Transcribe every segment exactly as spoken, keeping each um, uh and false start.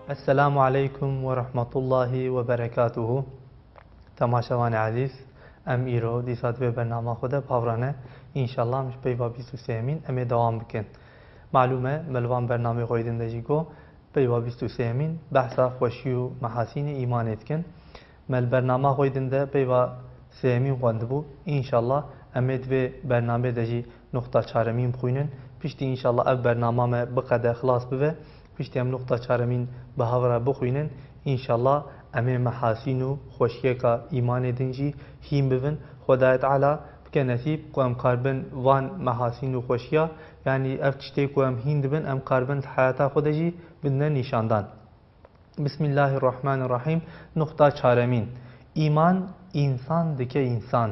Esselamu aleykum ve rahmetullahi ve berekatuhu. Temaşevanê ezîz, em îro dîsa di vê bernama xwe de bi hev re ne. Înşallah em ji peyva bîst û sêyemîn em ê dewam bikin. Malûm e, me li van bernamê xwe yê din de jî got, peyva bîst û sêyemîn behsa xweşî û mehasînê îmanê dikin. Me li bernama xwe yê din de peyva sêyemîn xwendibû. Înşallah em ê di vê bernamê de jî nuqta çaremîn bixwînin. Piştî înşallah ev bernama me biqede, xilas bibe. Piştî em nuqta çaremîn bi hev re bixwînin. Înşallah em ê mehasîn û xweşiyeka îmanê din jî hîn bibin. Xwedayê Teala bike nesîb ku em karibin van mehasîn û xweşiya, yanî ev tiştê ku em hîn dibin, em karibin di heyata xwe de jî bidine nîşandan. Bismillahirrahmanirrahîm. Nuqta çaremîn. Îman, însan dike însan.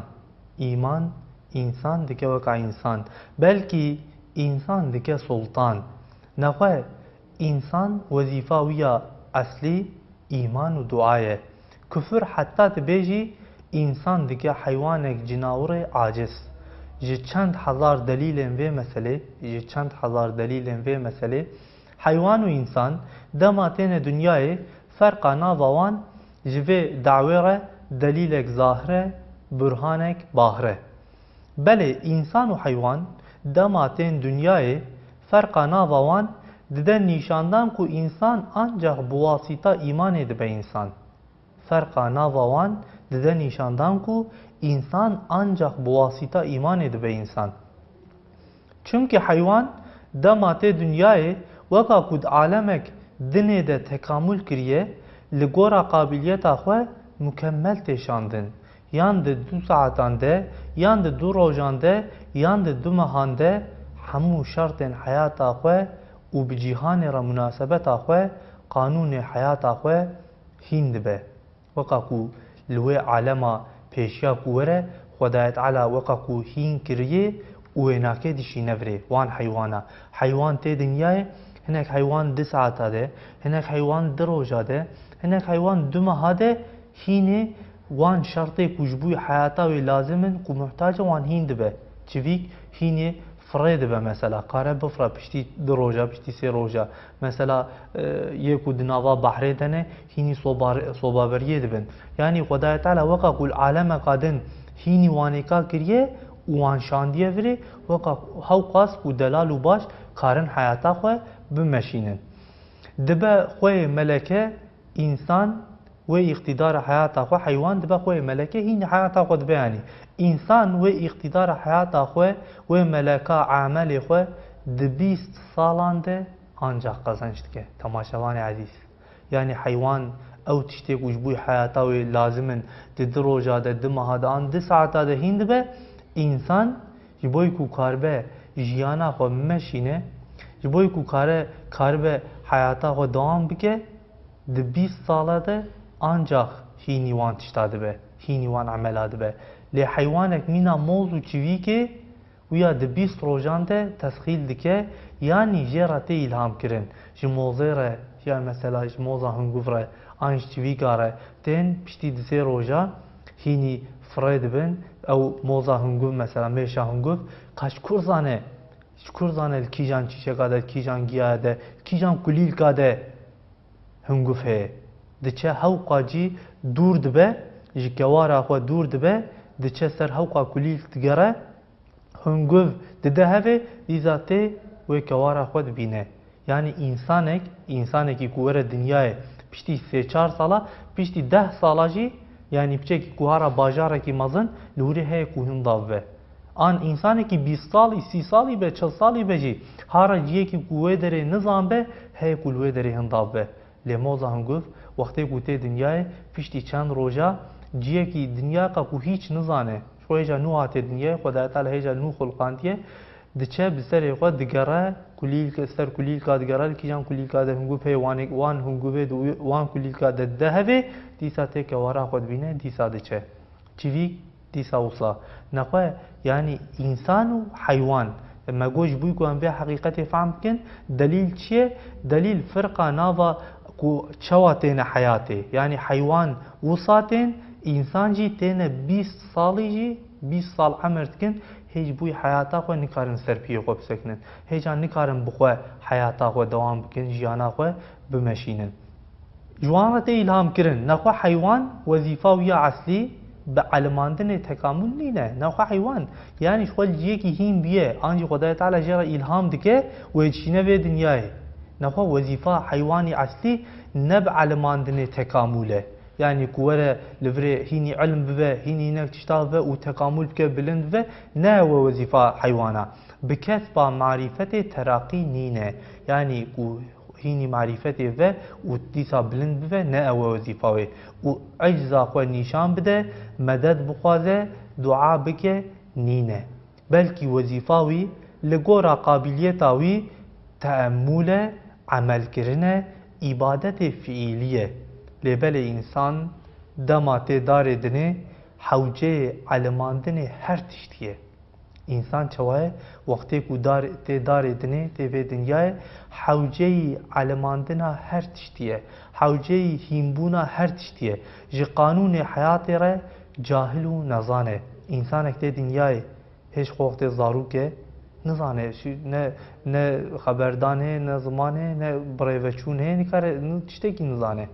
Îman, însan dike weka însan. Belkî însan dike sultan. Nexwe, însan wezîfa wî ya eslî îman û dua ye. Kufir heta tu bêjî, însan dike heywanek, cinawirê aciz. Ji çend hezar delîlên vê meselê, ji çend hezar delîlên vê meselê, heywan û însan dema têne dinyayê, ferqa nava wan ji vê dawê re delîlek zahir e, burhanek bahir e. Belê, însan û heywan dema tên dinyayê, ferqa nava wan dide nîşandan ku însan ancax bi wasîta îmanê dibe însan. Ferqa nava wan dide nîşandan ku însan ancax bi wasîta îmanê dibe însan. Çimkî heywan dema tê dinyayê, weka ku di alemek dinê de tekamul kiriye, li gora qabiliyeta xwe mukemmel tê şandin. Yan di du saetan de, yan di du rojan de, yan di du mehan de hemû şertên heyata xwe û bi cîhanê re munasebeta xwe, qanûnê heyata xwe hîn dibe. Weka ku li wê alema pêşiya ku were, Xwedayê Teala weka ku hîn kiriyê û wê nake dişîne virê wan heywana. Heywan tê dinyayê, hinek heywan di saeta de, hinek heywan di roja de, hinek heywan du meha de hînê wan şertê ku ji bo heyata wê lazim in ku muhtac e wan hîn dibe. Çivîk hînê firê dibe mesela. Kare bifire piştî du roja, piştî sê roja. Mesela, e, yê ku di nava behrê de ne, hînî sobar-, sobaberiyê dibin. Yanî Xwedayê Teala weka ku li alemeka din hînî wanêka kiriye û wan şandiye virê, weka hewqas ku delal û baş karin heyata xwe bimeşînin. Dibe xweyê meleke, însan wê îqtîdara heyata xwe, heywan dibe xweyê meleke, hînî heyata xwe dibe yanî. Însan wê îqtîdara heyata xwe, wê meleka emelê xwe di bîst salan de ancax qezenc dike. Temaşevanê ezîz. Yanî heywan ew tiştê ku ji bo heyata wê lazim in, di du roja de, du meha de an du saeta de hîn dibe, însan ji bo ku karibe jiyana xwe bimeşîne, ji bo ku kare, karibe heyata xwe dewam bike, di bîst sala de ancax hînî wan tişta dibe, hînî wan emela dibe. Lê heywanek mîna moz û çivîkê, Wîya di bîst rojan de tesxîl dike, yanî jê re tê îlham kirin. Ji mozê re, ya mesela ji moza hunguv re, an ji çivîka re, tên piştî di sê roja hînî firê dibin. Ew moza hunguv mesela, mêşa hunguv, ka ji kur zane, ji kur zane li kîjan çîçeka de, li kîjan giya de, li kîjan kulîlka de hunguv heye. Diçe hewqa cî dûr dibe, ji kewara xwe dûr dibe, diçe ser hewqa kulîlk digere, hunguv dide hevê, dîsa tê wê kewara xwe dibîne. Yanî însanek, însanekî ku were dinyayê piştî sê çar sala, piştî deh sala jî, yanî piçekî ku hara bajarekî mezin li hûrê heye ku hinda bibe. An însanekî bîst salî, sî salî be, çil salî be jî, hara ciyekî ku wê derê nizan be, heye ku li wê derê hinda bibe. Lê moza hunguv, wextê ku tê dinyayê, piştî çend roja, ciyekî dinyaka ku hîç nizane, ji xwe hêja nû hatiye dinyayê, Xwedayê Teala hêja nû xulqandiye, diçe bi serê xwe digere, kulîlk-, ser kulîlka digere, li kîjan kulîlka de hunguv heye, wanê-, wan hunguvê di wan kulîlka de dide hevê, dîsa tê kewara xwe dibîne, dîsa diçe. Çivîk, Dîsa wisa. Nexwe, yanî însan û heywan. Me got ji bo ku em vê heqîqetê fehm bikin, delîl çi ye? Delîl firqa nava ku çawa têne heyatê. Yanî heywan wisa tên, însan jî têne bîst salî jî, bîst sal emir dikin, hê ji bo heyata xwe nikarin ser piyê xwe bisekinin. Hêja nikarin bi xwe heyata xwe dewam bikin, jiyana xwe bimeşînin. Ji wan re tê îlham kirin. Nexwe heywan wezîfa wî ya eslî bi elimandinê tekamul nîne. Nexwe heywan, yanî ji xwe li ciyekî hîn bûye, an jî Xwedayê Teala jê re îlham dike, wê dişîne vê dinyayê. Nexwe wezîfa heywanî eslî ne bi elimandinê tekamul e. Yanî ku were li virê hînî ilm bibe, hînî hinek tişta bibe û tekamul bike, bilind bibe, ne ew e wezîfa heywana. Bi kesba marîfetê teraqî nîne. Yanî ku hînî marîfetê ve û dîsa bilind bibe, ne ew e wezîfa wê. Û ecza xwe nîşan bide, medet bixwaze, dua bike, nîne. Belkî wezîfa wî li gora qabiliyeta wî teemmûl e, emelkirin e, îbadetê fiîlî ye. Lê belê însan dema tê darê dinê, hewceyê elimandinê her tiştî ye. Însan çawa ye? Wextê ku dar, tê darê dinê, tê vê dinyayê, hewceyî elimandina her tiştî ye. Hewceyî hînbûna her tiştî ye. Ji qanûnê heyatê re cahil û nezan e. Însanek tê dinyayê, hêj xwe wextê zarok e, nizane, şi-, ne, ne xeberdan heye, ne ziman heye, ne birêveçûn heye, nikare, ni-, tiştekî nizane.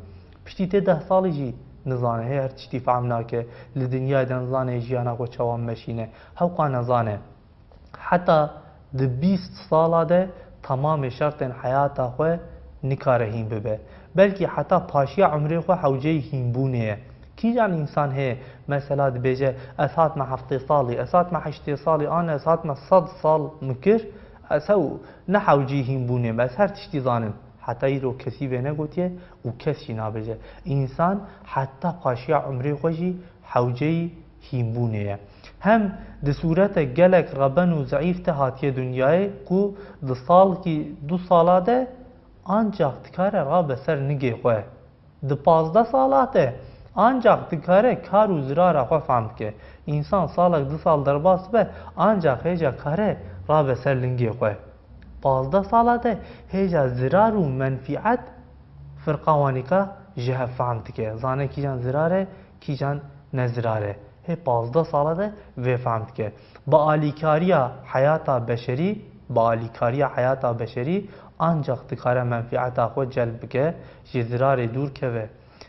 Piştî tê deh salî jî nizane, hê her tiştî fehm nake, li dinyayê de nizane jiyana xwe çawa meşîne. Hewqa nezane. Heta di bîst sala de temamê şertên heyata xwe nikare hîn bibe. Belkî heta paşiya umrê xwe hewceyî hînbûnê ye. Kîjan însan heye, mesela dibêje, ez hatime heftê salî, ez hatime heştê salî, an ez hatime sed sal min kir, ez hew ne hewceyî hînbûnê me, ez her tiştî zanim. Heta îro kesî vê negotiye û kes jî nabêje. Însan heta paşiya umrê xwe jî hewceyî hînbûnê ye. Hem di sûrete gelek reben û zeîf de hatiye dinyayê ku di salkî du sala de ancax dikare rabe ser ningê xwe. Di pazdeh sala de ancax dikare kar û zirara xwe fehm bike. Însan salek du sal derbas be, ancax hêja kare rabe ser lingê xwe. Pazdeh sala de hêja zirar û menfîet firqa wanîka ji hev fehm dike. Zane kîjan zirar e, kîjan ne zirar e. Hê pazdeh sala de vê fehm dike. Bi alîkariya heyata beşerî, bi alîkariya heyata beşerî ancax dikare menfîeta xwe celb bike, ji zirarê dûr keve.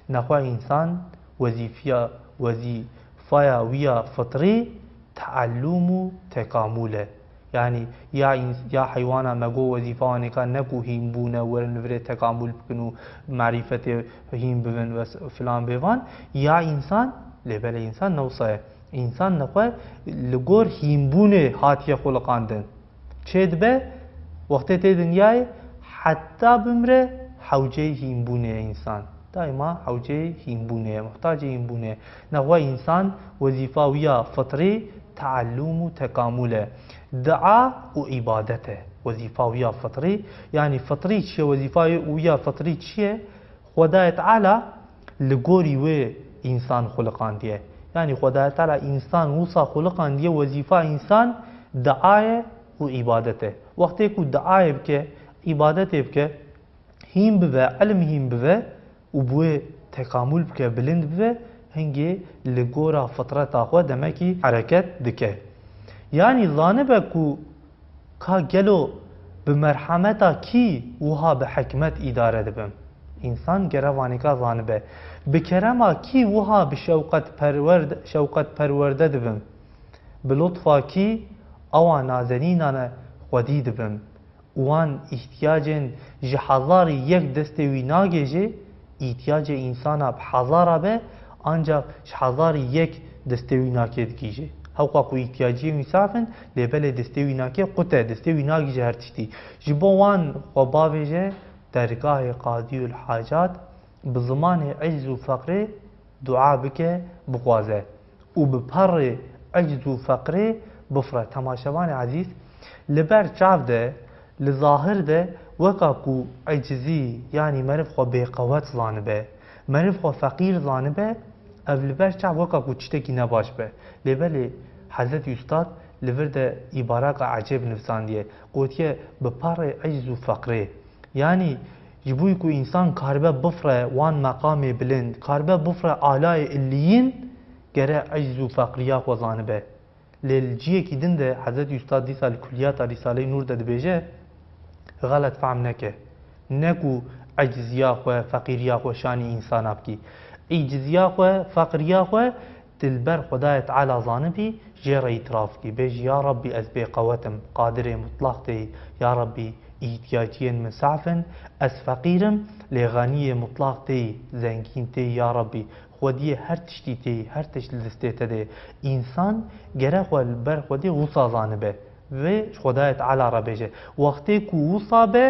Nexwe însan wezîfiya, wezîfaya wî ya fitrî teellûm û tekamûl e. Yanî ya îns-, ya heywana me got wezîfa wan êka ne ku hîn bûne, werin li virê tekamûl bikin û marîfetê hîn bibin ve s-, filan bêvan. Ya însan, lê belê însan ne wisa ye. Însan nexwe li gor hînbûnê hatiye xuliqandin. Çê dibe, wextê tê dinyayê, heta bimre hewceyî hînbûnê ye însan. Daîma hewceyî hînbûnê ye, muhtacê hînbûnê ye. Nexwe însan wezîfa wî ya fitrî teellûm û tekamûl e. Dua û îbadet e. Wezîfa wî ya fitrî, yanî fitrî çi ye? Wezîfa wî ya fitrî çi ye? Xwedayê Teala li gorî wê însan xuliqandiye. Yanî Xwedayê Teala însan wisa xuliqandiye, wezîfa însan dua ye û îbadet e. Wextê ku duayê bike, îbadetê bike, hîn bibe, ilm hîn bibe û bi wê tekamûl bike, bilind bibe, hingê li gora fitreta xwe demekî hereket dike. Yanî zanibe ku ka gelo bi merhemeta kî wiha bi hikmet îdare dibim? Însan gere vanîka zanibe. Bi kerema kî wiha bi şewqet perwer-, şewqet perwerde dibim? Bi lutfa kî ewa nazenînane xwedî dibim? Wan îhtiyacên ji hezarî yek destê wî nagê jî, îhtiyacê însana bi hezara be, ancax ji hezarî yek destê wî nakê digihîje. Hewqa ku îhtiyaciyên wî saf in, lê belê destê wî nakê qut e, destê wî nagihîje her tiştî. Ji bo wan xwe bavêje dergahê Qadîyul Hacat, bi zimanê ecz û feqrê dua bike, bixwaze û bi perê ecz û feqrê bifre. Temaşevanê ezîz, li ber çav de, li zahir de weka ku ecizî, yanî meriv xwe bêqewet zanibe, meriv xwe feqîr zanibe, ev li ber çav weka ku tiştekî nebaş be. Lê belê Hezretî Ustad li vir de îbaraka ecêb nivîsandiye. Gotiye, bi perê ecz û feqrê. Yanî ji bo ku însan karibe bifre wan meqamê bilind, karibe bifre alayê illiyîn, gere ecz û feqriya xwe zanibe. Lê li ciyekî din de Hezretî Ustad dîsa li Kulliyata Rîsaleyê Nûr de dibêje, xelet fehm neke. Ne ku ecziya xwe, feqîriya xwe şanî însana bikî. Îciziya xwe, feqriya xwe tu li ber Xwedayê Teala zanibî, jê re îtiraf bikî. Bêjî, ya Rabbî, ez bêqewet im, qadirê mutlaq tê yî. Ya Rabbî, îhtiyaciyên min saf in, ez feqîr im, lê xeniyê mutlaq tê yî, zengîn tê yî, ya Rabbî. Xwediyê her tiştî tê yî, her tişt li destê te de ye. Însan gere xwe li ber Xwedê wisa zanibe. Vê ji Xwedayê Teala re bêje. Wextê ku wisa be,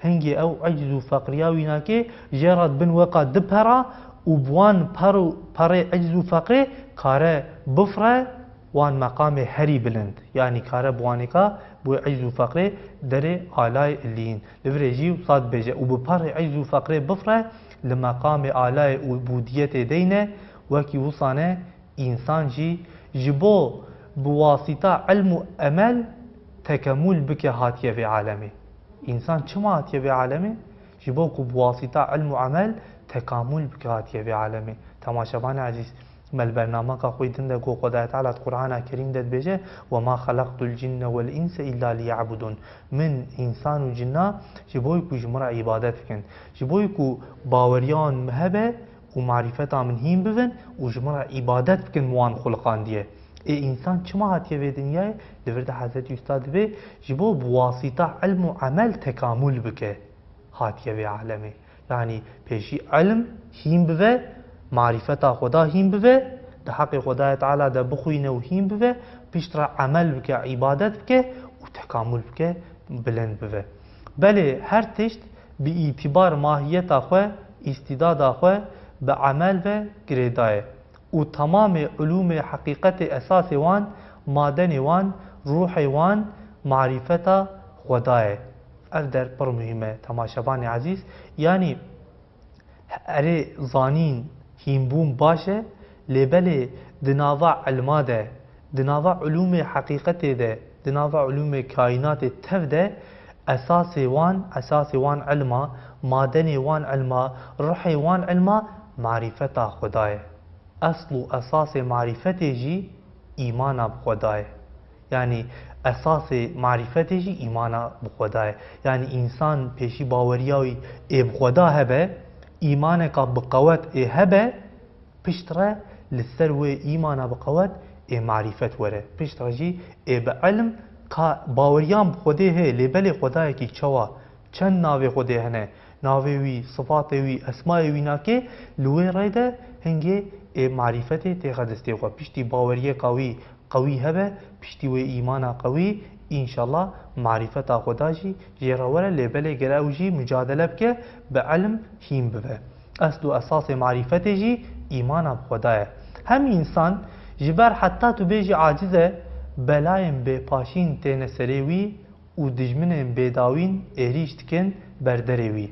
hingê ew eciz û feqriya wî nake, jê re dibin weka du pera û bi wan per û perê eciz û feqrê kare bifire wan meqamê herî bilind. Yanî kare bi wanêka bi wê eciz û feqrê derê alayê illiyîn. Li virê jî wisa dibêje û bi perê eciz û feqrê bifire li meqamê alayê û bûdiyetê deyne, wekî wisa ne, însan jî ji bo bi wasîta ilm û emel tekemûl bike hatiye vê alemê. Însan çima hatiye vê alemê? Ji bo ku bi wasîta ilm û emel tekamûl bike hatiye vê alemê. Temaşevanê ezîz, me li bernameka xwe din de got, Xwedayê Teala di Qur'ana Kerîm de dibêje, "Ve ma xelaqtul cinne vel inse illa liya'budun." Min însan û cinna ji bo ku ji min re îbadet bikin. Ji bo ku baweriya wan min hebe û marîfeta min hîn bibin û ji min re îbadet bikin, min wan xuliqandiye. Ê însan çima hatiye vê dinyayê? Li vir de Hezretî Ustad dibê, ji bo bi wasîta ilm û emel tekamûl bike, hatiye vê alemê. Yanî pêşî ilm hîn bibe, marîfeta Xweda hîn bibe, di heqê Xwedayê Teala de bixwîne û hîn bibe, pişt re emel bike, îbadet bike û tekamûl bike, bilind bibe. Belê her tişt bi îtîbar mahiyeta xwe, îstîdada xwe bi emel ve girêdaye û temamê ulûmê heqîqetê esasê wan, madenê wan, ruhê wan marîfeta Xweda ye. Ev der pir muhîm e, temaşevanê ezîz. Yanî erê zanîn, hînbûn baş e, lê belê di nava ilma de, di nava ulûmê heqîqetê de, di nava ulûmê kaînatê tev de esasê wan, esasê wan ilma, madenê wan ilma, ruhê wan ilma marîfeta Xweda ye. Esl û esasê marîfetê jî îmana bi Xweda ye. Yanî esasê marîfetê jî îmana bi Xweda ye. Yanî însan pêşî baweriya wî ê bi Xweda hebe, îmaneka bi qewet ê hebe, pişt re li ser wê îmana bi qewet ê marîfet were. Pişt re jî ê bi ilm ka baweriyan bi Xwedê heye, lê belê Xwedayekî çawa, çend navê Xwedê hene, navê wî, sifatê wî, esmayê wî nake, li wê rê de hingê ê marîfetê têxe destê xwe. Piştî baweriyeka wî qewî hebe, piştî wê îmana qewî, înşallah marîfeta Xweda jî jê re were, lê belê gere ew jî mucadele bike, bi ilm hîn bibe. Esl û esasê marîfetê jî îmana bi Xweda ye. Hem însan ji ber heta tu bêjî aciz e, belayên bêpaşîn têne serê wî û dijminên bêdawîn êrîş dikin ber derê wî.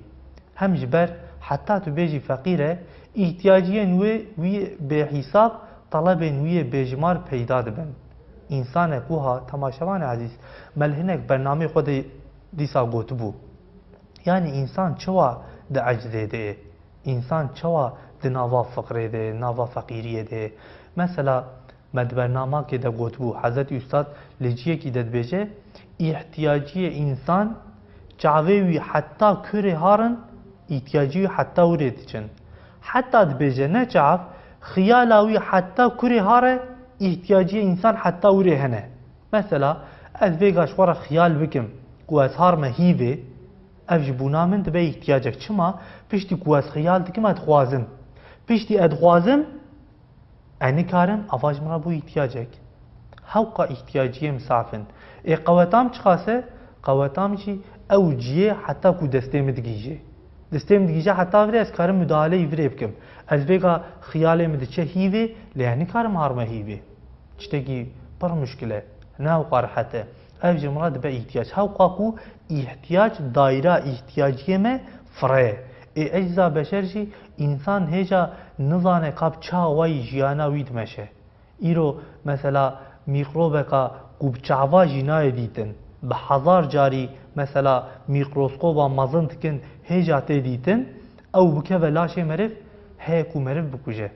Hem ji ber heta tu bêjî feqîr e, îhtiyaciyên wê wî bêhîsab, telebên wî yê bêjimar peyda dibin. Însanek wiha, temaşevanê ezîz, me li hinek bernameyê xwe de dîsa gotibû. Yanî însan çawa di ecizê de ye? Însan çawa di nava fiqrê de ye, nava feqîriyê de ye? Mesela, me di bernamakê de gotibû, Hezretî Ustad li ciyekî de dibêje, îhtiyaciyê însan, çavê wî heta kurê har in, îhtiyacî wî heta wirê diçin. Heta dibêje ne çav, xiyala wî heta kurê har e, îhtiyaciyê însan heta wirê hene. Mesela, ez vêga ji xwe re xiyal bikim ku ez harme hîvê, ev ji bûna min dibe îhtiyacek. Çima? Piştî ku ez xiyal dikim, ez dixwazim. Piştî ez dixwazim, ez nikarim, ava ji min re bû îhtiyacek. Hewqa îhtiyaciyê min saf in. Ê qeweta min çiqas e? Qeweta min jî ew cihê heta ku destê min digihîje. Destê min digihîje heta virê ez karim mudahaleyî virê bikim. Ez vêga xiyalê min diçe hîvê, lê ez nikarim harme hîvê. Tiştekî pir muşkil e. Ne hewqa rehet e. Ev ji min re dibe îhtiyac. Hewqa ku îhtiyac, dayra îhtiyaciyê me fire ye. Ê ecza beşer jî însan hêja nizane ka bi çi awayî jiyana wî dimeşe. Îro mesela mîkrobeka ku bi çava jî nayê dîtin, bi hezar carî mesela mîkroskoba mezin dikin hêja tê dîtin, ew bikeve laşê meriv, heye ku meriv bikuje.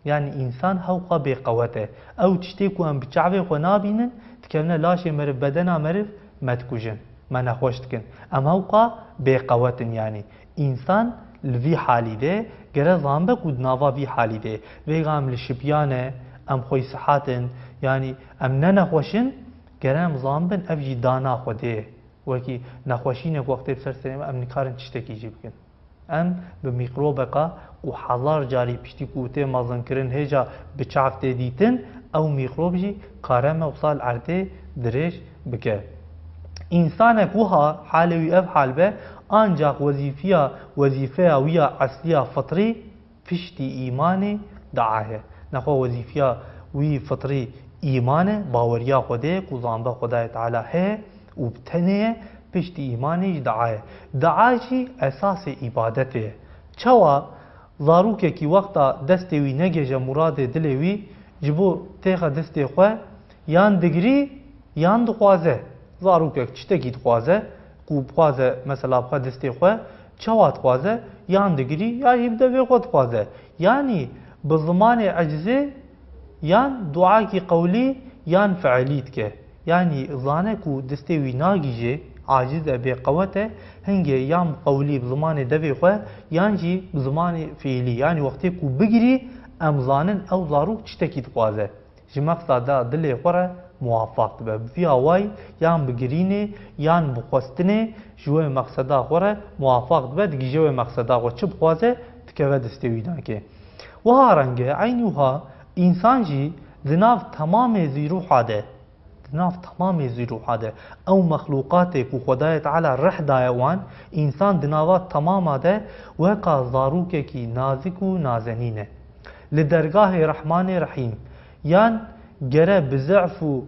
Yanî însan hewqa bêqewet e. Ew tiştê ku em bi çavê xwe nabînin, dikevine laşê meriv, bedena meriv, me dikujin, me nexweş dikin. Em hewqa bêqewet in yanî. Însan li vî halî de gere zanbe ku di nava vî halî de. Vêga em li şipiya ne, em xweysihat in, yanî em ne nexweş in, gere em zanbin ev jî dana Xwedê ye. Wekî nexweşînek wextê bi ser serê me, em nikarin tiştekî jî bikin. Em bi mîkrobeka ku hezar carî piştî ku tê mezinkirin hêja bi çav tê dîtin, ew mîkrob jî kare me wisa li erdê dirêj bike. Însanek wiha halê wî ev hal be, ancaq wezîfiya, wezîfeya wî ya eslî ya fitrî piştî îmanê dua ye. Nexwe wezîfiya wî fitrî îman e, baweriya Xwedê ye ku zanbe Xwedayê Teala heye û bi tenê ye, piştî îmanê jî dua ye. Dua jî esasê îbadetê ye. Çawa zarokekî wexta destê wî negêje muradê dilê wî, ji bo têxe destê xwe yan digirî yan dixwaze. Zarokek tiştekî dixwaze, ku bixwaze mesela bixwe destê xwe, çawa dixwaze, yan digirî ya jî bi devê xwe dixwaze. Yanî bi zimanê ecizê yan duakî qewlî yan fiilî dike. Yanî zane ku destê wî nagihîje, aciz e, bêqewet e, hingê yan bi qewlî bi zimanê devê xwe, yan jî bi zimanê fiilî. Yanî wextê ku bigirî, em zanin ew zarok tiştekî dixwaze. Ji mexseda dilê xwe re muwafaq dibe. Bi vî awayî yan bi girînê yan bi xwestinê ji wê mexseda xwe re muwafaq dibe, digihîje wê mexseda xwe. Çi bixwaze, dikeve destê wî nake. Wiha reng e, eynî wiha însan jî di nav temamê zîruha de, di nav temamê zîruha de, ew mexlûqatê ku Xwedayê Teala rih daye wan, însan di nava temama de weka zarokekî nazik û nazenîn e. Li dergahê Rehmanê Rehîm, yan gere bi zehf û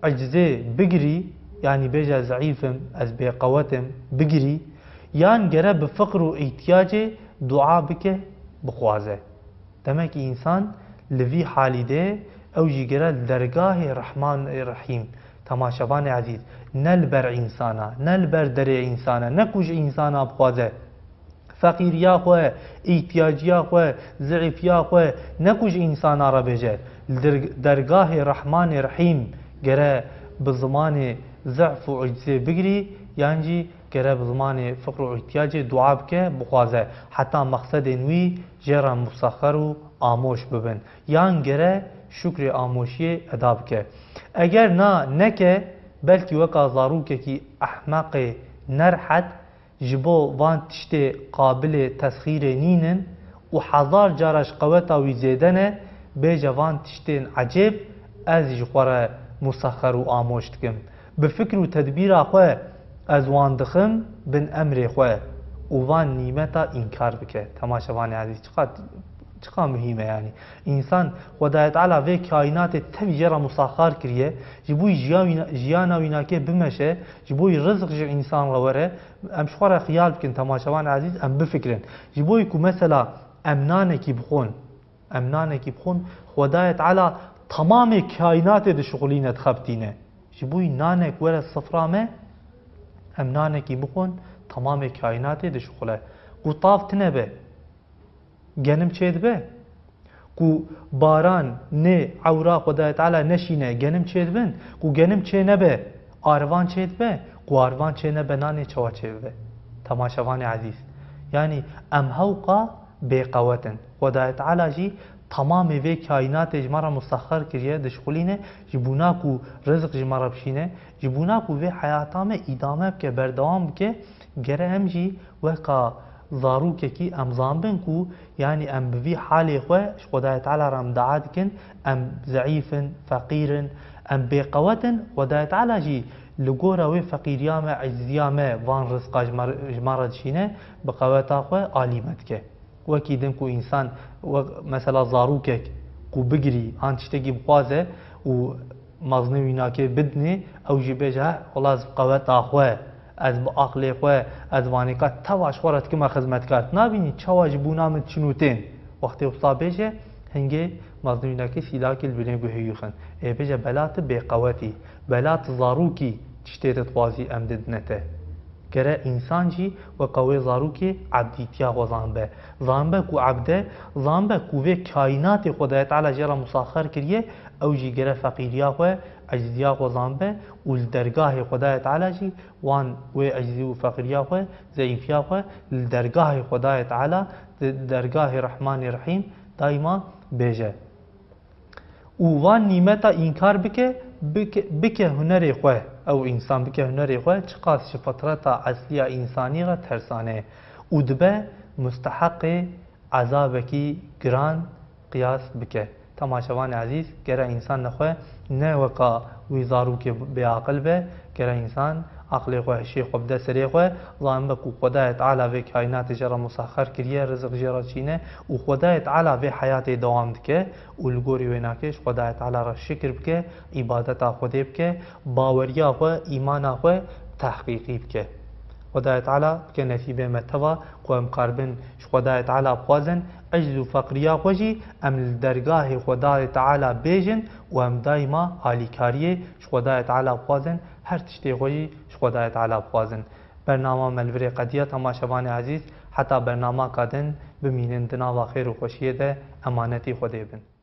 ecizê bigirî, yanî bêje zeîf im, ez bêqewet im, bigirî, yan gere bi fiqr û îhtiyacê dua bike, bixwaze. Demek însan li vî halî de ew jî gere li dergahê Rehmanê Rehîm, temaşevanê ezîz, ne li ber însana, ne li ber derê însana, ne ku ji însana bixwaze. Feqîriya xwe, îhtiyaciya xwe, zeîfiya xwe ne ku ji însana re bêje. Li der-, dergahê Rehmanê Rehîm gere bi zimanê zehf û ecizê bigirî, yan jî gere bi zimanê fiqr û îhtiyacê dua bike, bixwaze, heta mexsedên wî jê re musexer û amoş bibin. Yan gere şukrê amoşiyê eda bike. Eger na neke, belkî weka zarokekî ehmeqê nerhet, ji bo van tiştê qabilê tesxîrê nînin û hezar cara ji qeweta wî zêde ne, bêje van tiştên ecêb ez ji xwe re musexer û amoş dikim. Bi fikr û tedbîra xwe ez wan dixim bin emrê xwe û van nîmeta înkar bike. Temaşevanê ezîz, çiqas, çiqas muhîm e yanî. Însan, Xwedayê Teala vê kaînatê tevî jê re musexer kiriye, ji bo wî jiya wîna-, jiyana wînakê bimeşe, ji bo wî rizq ji însan re were, Em ji xwe re xiyal bikin, temaşevan ezîz, em bifikirin. Ji bo ku mesela em nanekî bixwin, em nanekî bixwin, Xwedayê Teala temamê kaînatê dişixulîne, dixebitîne. Ji bo nanek were sifra me, em nanekî bixwin, temamê kaînatê dişixule. Ku tav tine be, genim çêdibe. Ku baran nê ewra Xwedayê Teala neşîne, genim çêdibin. Ku genim çê nebe, arivan çêdibe. Ku arivan çê nebe, nanê çawa çêbibe? Temaşevanê ezîz. Yanî em hewqa bêqewet in. Xwedayê Teala jî temamê vê kaînatê ji me re musexer kiriye, dişixulîne, ji bona ku rizq ji me re bişîne, ji bona ku vê heyata me îdame bike, berdewam bike, gere em jî weka zarokekî em zanbin ku, yanî em bi vî halê xwe ji Xwedayê Teala re em dua dikin, em zeîf in, feqîr in, em bêqewet in, Xwedayê Teala jî li gora wê feqîriya me, ecziya me, van rizqa ji me, ji me re dişîne, bi qeweta xwe alî me dike. Wekî din ku însan, wek mesela zarokek ku bigirî, an tiştekî bixwaze û mezinê wî nake bidinê, ew jî bêje, "Heh, wela ez bi qeweta xwe, ez bi aqlê xwe, ez vanêka teva ji xwe re dikime xizmetkar." Tu nabînî çawa ji bona min çin û tên. Wextê wisa bêje, hingê mezinê wî nake sîlakê li binê guhê wî xin. Ê bêje, "Bela tu bêqewetî, bela tu zarokî, tiştê tu dixwazî em didine te." Gere însan jî weka wê zarokê ebdîtiya xwe zanbe. Zanbe ku ebd e, zanbe ku vê kaînatê Xwedayê Teala jê re musaxer kiriye, ew jî gere feqîriya xwe, ecziya xwe zanbe û li dergahê Xwedayê Teala jî wan wê ecizî û feqîriya xwe, zeîfiya xwe li dergahê Xwedayê Teala, di dergahê Rehmanê Rehîm daîma bêje. Û van nîmeta înkar bike, bike, bike hunerê xwe, ew însan bike hunerê xwe, çiqas ji fitreta esliya însanî re tersane û dibe musteheqê ezabekî giran qiyas bike. Temaşevanê ezîz, gere însan nexwe ne weka wî zarokê bêaqil be, gere însan aqlê xwe, hişê xwe bide serê xwe, zanbe ku Xwedayê Teala vê kaînatê jê re musaxer kiriye, rizik jê re çîne û Xwedayê Teala vê heyatê dewam dike û li gorî wê nakê ji Xwedayê Teala re şikir bike, îbadeta Xwedê bike, baweriya xwe, îmana xwe tehqîqî bike. Xwedayê Teala bike nesîbê me teva ku em karibin ji Xwedayê Teala bixwazin, ecz û feqriya xwe jî em li dergahê Xwedayê Teala bêjin û em daîma alîkariyê ji Xwedayê Teala bixwazin, her tiştê xwe jî ji Xwedayê Teala bixwazin. Bernama me li virê qediya, temaşevanê ezîz, heta bernamaka din bimînin di nava xêr û xweşiyê de, emanetî Xwedê bin.